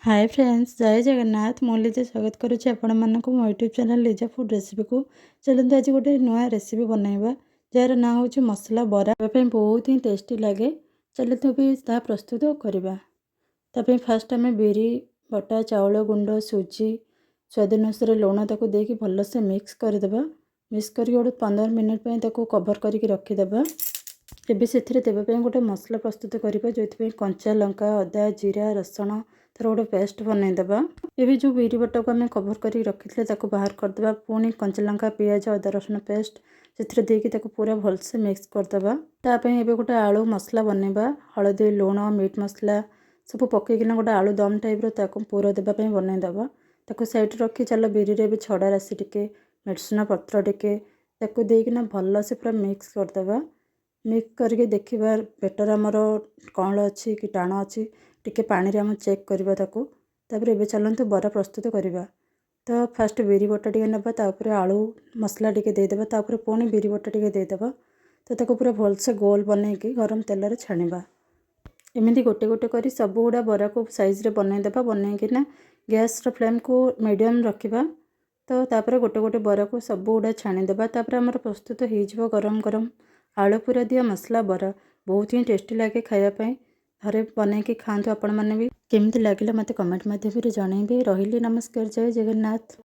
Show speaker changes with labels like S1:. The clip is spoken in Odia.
S1: ହାଏ ଫ୍ରେଣ୍ଡସ୍, ଜୟ ଜଗନ୍ନାଥ। ମୁଁ ଲିଜା, ସ୍ୱାଗତ କରୁଛି ଆପଣମାନଙ୍କୁ ମୋ ୟୁଟ୍ୟୁବ୍ ଚ୍ୟାନେଲ୍ ଲିଜା ଫୁଡ଼୍ ରେସିପିକୁ। ଚାଲନ୍ତୁ, ଆଜି ଗୋଟେ ନୂଆ ରେସିପି ବନାଇବା, ଯାହାର ନାଁ ହେଉଛି ମସଲା ବରା। ଖାଇବା ପାଇଁ ବହୁତ ହିଁ ଟେଷ୍ଟି ଲାଗେ। ଚାଲନ୍ତୁ, ଏବେ ତାହା ପ୍ରସ୍ତୁତ କରିବା। ତା ପାଇଁ ଫାଷ୍ଟ ଆମେ ବିରି ବଟା, ଚାଉଳ ଗୁଣ୍ଡ, ସୁଜି, ସ୍ୱାଦ ଅନୁସାରେ ଲୁଣ, ତାକୁ ଦେଇକି ଭଲସେ ମିକ୍ସ କରିଦେବା। ମିକ୍ସ କରିକି ଗୋଟେ 15 ମିନିଟ୍ ପାଇଁ ତାକୁ କଭର୍ କରିକି ରଖିଦେବା। ଏବେ ସେଥିରେ ଦେବା ପାଇଁ ଗୋଟେ ମସଲା ପ୍ରସ୍ତୁତ କରିବା, ଯେଉଁଥିପାଇଁ କଞ୍ଚା ଲଙ୍କା, ଅଦା, ଜିରା, ରସୁଣ, ତାର ଗୋଟେ ପେଷ୍ଟ ବନେଇଦେବା। ଏବେ ଯେଉଁ ବିରି ବଟାକୁ ଆମେ କଭର୍ କରିକି ରଖିଥିଲେ, ତାକୁ ବାହାର କରିଦେବା। ପୁଣି କଞ୍ଚା ଲଙ୍କା, ପିଆଜ, ଅଦା, ରସୁଣ ପେଷ୍ଟ ସେଥିରେ ଦେଇକି ତାକୁ ପୁରା ଭଲସେ ମିକ୍ସ କରିଦେବା। ତା ପାଇଁ ଏବେ ଗୋଟେ ଆଳୁ ମସଲା ବନେଇବା। ହଳଦୀ, ଲୁଣ, ମିଟ୍ ମସଲା ସବୁ ପକାଇକିନା ଗୋଟେ ଆଳୁ ଦମ୍ ଟାଇପ୍ର ତାକୁ ପୁର ଦେବା ପାଇଁ ବନେଇଦେବା। ତାକୁ ସାଇଡ଼୍ରେ ରଖି ଚାଲ ବିରିରେ ଏବେ ଛଡ଼ା ରାଶି ଟିକେ, ଭେସୁଙ୍ଗା ପତ୍ର ଟିକେ, ତାକୁ ଦେଇକିନା ଭଲସେ ପୁରା ମିକ୍ସ କରିଦେବା। ମିକ୍ସ କରିକି ଦେଖିବା ବେଟର୍ ଆମର କଅଁଳ ଅଛି କି ଟାଣ ଅଛି, ଟିକେ ପାଣିରେ ଆମେ ଚେକ୍ କରିବା ତାକୁ। ତାପରେ ଏବେ ଚାଲନ୍ତୁ ବରା ପ୍ରସ୍ତୁତ କରିବା। ତ ଫାଷ୍ଟ ବିରି ବଟା ଟିକେ ନେବା, ତା ଉପରେ ଆଳୁ ମସଲା ଟିକେ ଦେଇଦେବା, ତାପରେ ପୁଣି ବିରି ବଟା ଟିକେ ଦେଇଦେବା। ତ ତାକୁ ପୁରା ଭଲସେ ଗୋଲ ବନେଇକି ଗରମ ତେଲରେ ଛାଣିବା। ଏମିତି ଗୋଟେ ଗୋଟେ କରି ସବୁଗୁଡ଼ା ବରାକୁ ସାଇଜ୍ରେ ବନେଇଦେବା। ବନେଇକିନା ଗ୍ୟାସ୍ର ଫ୍ଲେମ୍କୁ ମିଡ଼ିୟମ୍ ରଖିବା। ତ ତାପରେ ଗୋଟେ ଗୋଟେ ବରାକୁ ସବୁଗୁଡ଼ା ଛାଣିଦେବା। ତାପରେ ଆମର ପ୍ରସ୍ତୁତ ହେଇଯିବ ଗରମ ଗରମ ଆଳୁ ପୁର ଦିଆ ମସଲା ବରା। ବହୁତ ହିଁ ଟେଷ୍ଟି ଲାଗେ ଖାଇବା ପାଇଁ। ଘରେ ବନେଇକି ଖାଆନ୍ତୁ ଆପଣମାନେ ବି। କେମିତି ଲାଗିଲା, ମୋତେ କମେଣ୍ଟ ମାଧ୍ୟମରେ ଜଣାଇବେ। ରହିଲି, ନମସ୍କାର, ଜୟ ଜଗନ୍ନାଥ।